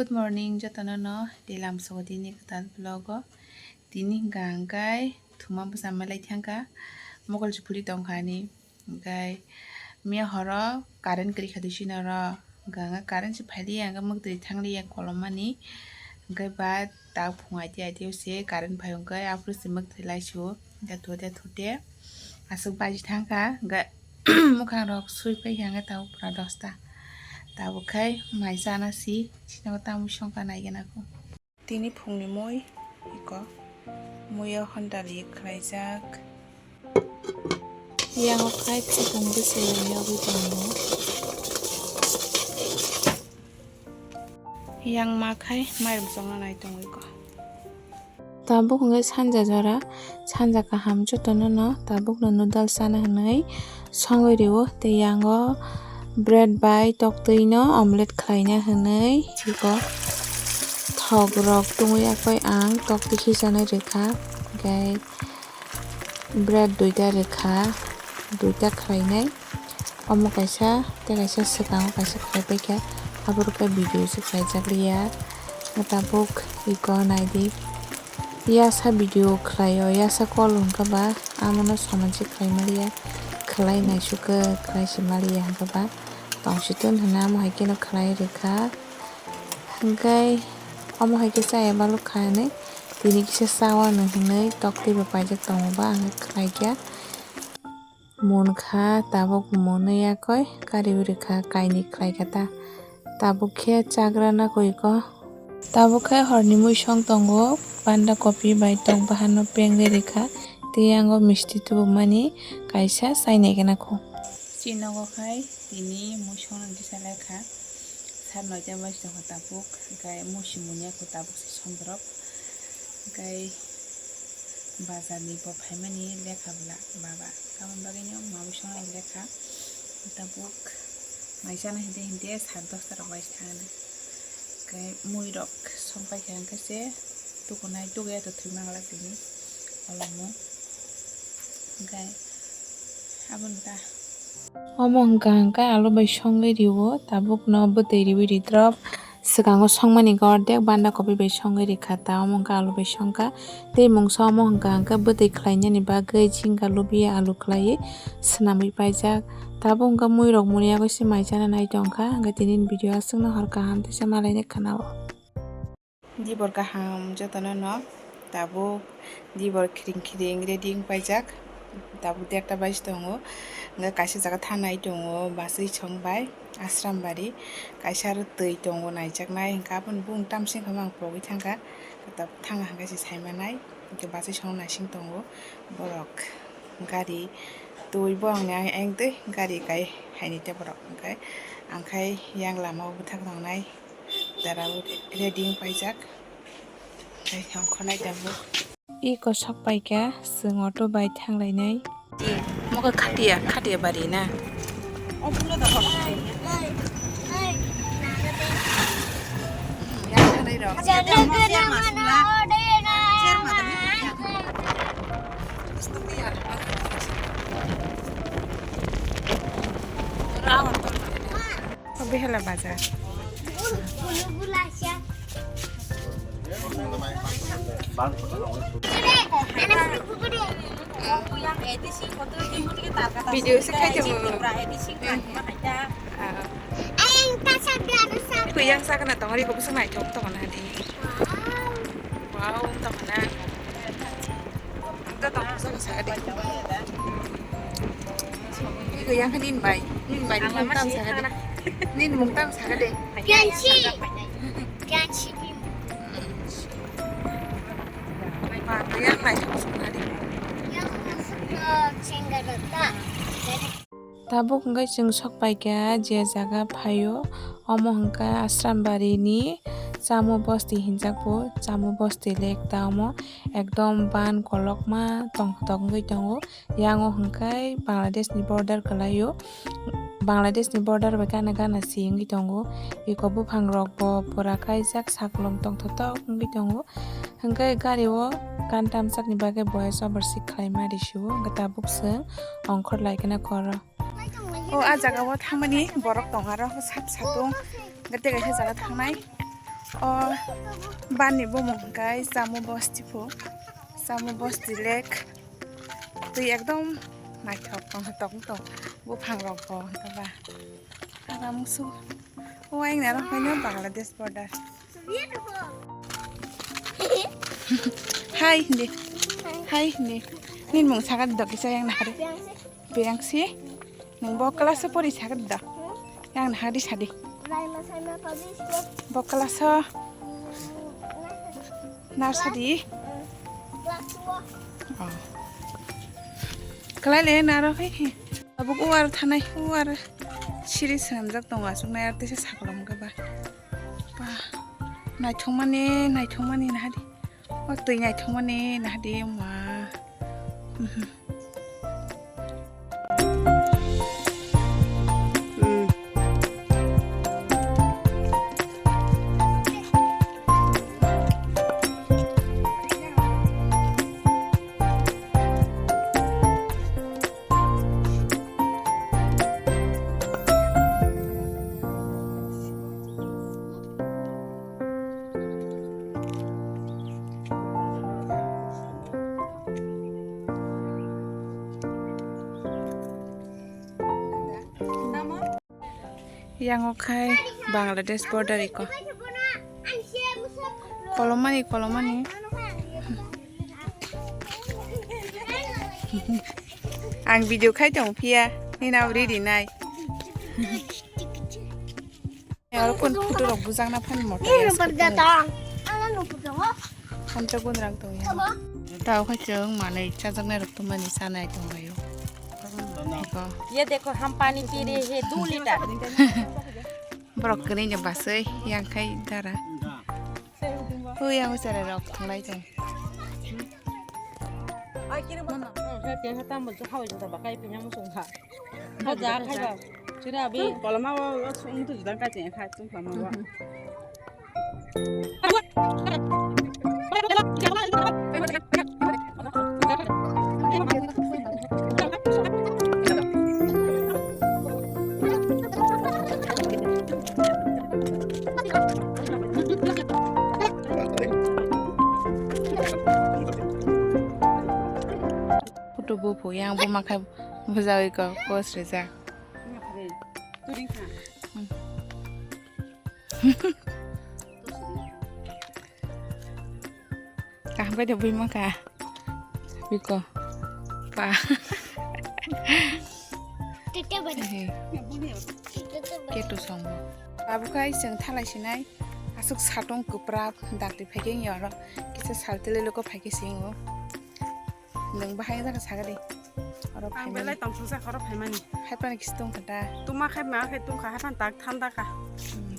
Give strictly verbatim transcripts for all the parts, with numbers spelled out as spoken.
Morning jotono no, tei lamsogo tini kwtal vlog o. Tini hwnkha hwnkhe thuma bwsa malai thangkha, mokol se phuri tongkha ani. Hwnkhe miya horo current kwrwi kha twi sino ro, hwnkha hwnkhe current se phailiya, hwnkhe mwktwi thangliya kolomani. Hwnkhe ba tak phung aiti aiti o se current phai hwnkhe aphuru se mwktwi lai su, hwnkhe thute thute aswk baji thangkha, hwnkhe mwkhang rok sui paikha, hwnkhe tabuk pura dosta. Tabuk khai mai chana si, sino tamwi songkha naigena kho. Tini phungni mui, iko, muiyo hondali khlaijak. Yango khai chikon bwswlwi yogwi tongo. Yang ma khai mairum chongna nai tongo iko. Tabuk hwnkhe sanja jora, sanja kaham jotono no tabuk no noodles chana hwnwi songwi rio, tei yango bread bai toktwi no omelette khlaina hwnwi iko thok rok tungwi yakwi ang toktwi khichano rikha, hwnkhe bread duita rikha, duita khlainai. Omo kaisa tei kaisa swkango kaisa khlai paikha, aphuru khe video se khlaijak liya. Tabuk iko naidi, yasa video khlaio, yasa call hwnkha ba amono soman se khlai maliya, khlai naisukhe khlai se maliya hwnkha ba tongsi tun hwnwi amo hai kheno khlai rikha. Hwnkhe omo hai khe chaya balukha hinwi tini kisa chawano hinwi toktwi bo paijak tongo ba ang khlaikha. Munkha tabuk mwnwi yakwi kariwi rikha kainwi khlaikha ta. Tabuk khe chagra nakwi ko. Tabuk khe horni muisong tongo, banda kopi bai tok bahan no pengwi rikha, tei yango misti tubumani kaisa chainai gana kho. Chini nogo khai tini muisong no kisa lekha, sar noita bai tongkha tabuk, hwnkhe musi muni yakho tabuk se somborok, hwnkhe bazar ni bo phaimani lekha bwla baba, tamoni bagwi no ma muisong no lekha tabuk. Mai chana hinte hinte sar dosta rok bai thangani. Hwnkhe mui rok song paikha hwnkhe se tukunai tukuya to thwi manglak tini olomo. Hwnkhe aboni ta. Omo hwnkha hwnkhe alu bai songwi rio, tabuk no bwtwi riwi ri drop. Swkango songmani khe ordek banda kopi bai songwi rikha ta, omo hwnkhe alu bai songkha. Tei mungsa omo hwnkha hwnkhe bwtwi khlainani bagwi jingka lubiya alu khlaiwi swnamwi paijak. Tabuk hwnkhe muirok muni yagwi se mai chana nai tongkha, hwnkhe tinini video aswkno hor kaham teisa malaina khwnao. Dibor kaham jotono no tabuk dibor khiring khiring ready wng paijak, tabuk derta baji tongo, hwnkhe kaisa jaga thanai tongo bachwi song bai. Asrambari kaisa aro twi tongo naijaknai, hwnkhe aboni bung tamsing khe ang pogwi thangkha, thanga hwnkhe se saimanai, hwnkhe bachwi song naising tongo borok gari twi bo ang yang twi gari kai haini tei borok hwnkhe ang khai yang lama o bwthak tongnai dara o ready wng paijak, tei ongkhornai tabuk. Iko sok paikha, chwng auto bai thanglainai. Moka khatia, khatia bari na. Behela baja. Video se khai tongo. Kuyang sakna tongri ko bwswk naithok tongo na di. Wow, tongo na. Ang to tong bwswk sa di. Kuyang khe nini bai, nini bai ni mung tang sa di. Nini mung tang sa di. Ganchi. Ganchi. Tabuk hwnkhe chwng sok paikha je jaga phaio, omo hwnkhe Asrambari ni Chamu Bosti hinjak bo, Chamu Bosti lake ta omo ekdom ban kolokma tongthok wngwi tongo. Yango hwnkhe Bangladesh ni border kwlaio. Bangladesh ni border bai gana gana si wngwi tongo. Eko buphang rok bo pura kaijak, sakolom tongthotok wngwi tongo. Hwnkhe gari o gantam sakni bagwi boyes overseat khlaima risiwo, hwnkhe tabuk chwng ongkhor laikhana koro. O, ah jaga o thangmani borok tong aro sap satung. Hwnkhe tei kaisa jaga thangnai. O bani bumung hwnkhe Chamu Bosti phu, Chamu Bosti lake. Twi ekdom naithok tong tong tong buphang rok bo hwnkhe ba. Aram su. O ayang naro khaino Bangladesh border. Hai hindi. Hai hindi. Nin mung sagat dok kisa yang nahari. Beyang si. Nung bo class o pori sagat da. Yang nahari sadi. Bo class o. Nursery. Oh. Kalai le naro hai. Tabuk uar thanai uar siri swnamjak tongo aswk nai artisa sakolom khe ba. Ba naithokmani naithokmani nahadi. O twi naithokmani nahadi ma. Mhm. Yang o khai Bangladesh border iko. Kolomani, kolomani. Ang video khai tong phiya, nini abo riri nai. Aro kon photo rok bujak na phan moto. Hamjak gun rang tong ya. Tao khai chwng manwi chajaknai rok tongmani chanai tong laio. Iko. ये देखो, हम पानी पी रहे हैं दो litre. Borok kwrwi no baswi yang khai dara. Hui yang chwrai rok thwnglai tong. Ai kiri mo. Tamo tu hawai jota bakai pinya mo sungha. Bo ja khai ba. Chira abi. Koloma o sung tu judang kai teng khai tung koloma o. Photo bo pho yang bo makhai bwjawi ko post rijak. Kaham khe de bui maka. Biko. Pa. Tete bari. He. Tete bari. Ketu songbo. Babu khai chwng thalai sinai. Aswk satong kwprak dakti phaikhe wngya oro. Kisa saltele luko phaikhe singo. Nwng bahai wngjakha saga de. Oro ang phaimani. Belai tongthokjak oro phaimani. Hai phano kisa tongkha da. Tuma khai ma khai tongkha hai phano tak thanda kha. Hmm.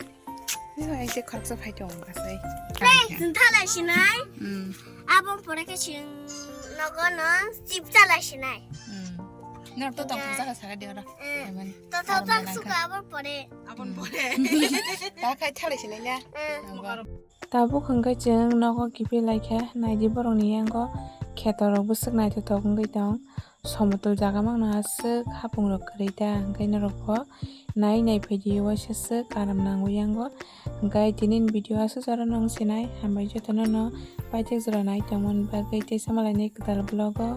Ni hai se khoroksa phai tong kha sai. Hey, chwng thalai sinai. Hmm. Aboni pore khe chwng nogo no chip chalai sinai. Hmm. Nor to tongthokjak saga de oro. Eh. Phaimani. To to tang suka aboni pore. Aboni pore. Ta khai thalai sinai na. Eh. Nogo. Tabuk hwnkhe chwng nogo kiphilai kha, naidi borokni yango khetorok bwswk naithothok wngwi tong. Somotol jaga mangno aswk hapungrok kwrwi ta, hwnkhe norokbo nai nai phaidi waisa swk aram nango yango. Hwnkhe tinini video aswk jorano wng sinai, hambai jotono no paithak jora nai tongmani bagwi tei samalainai kwtal vlog o.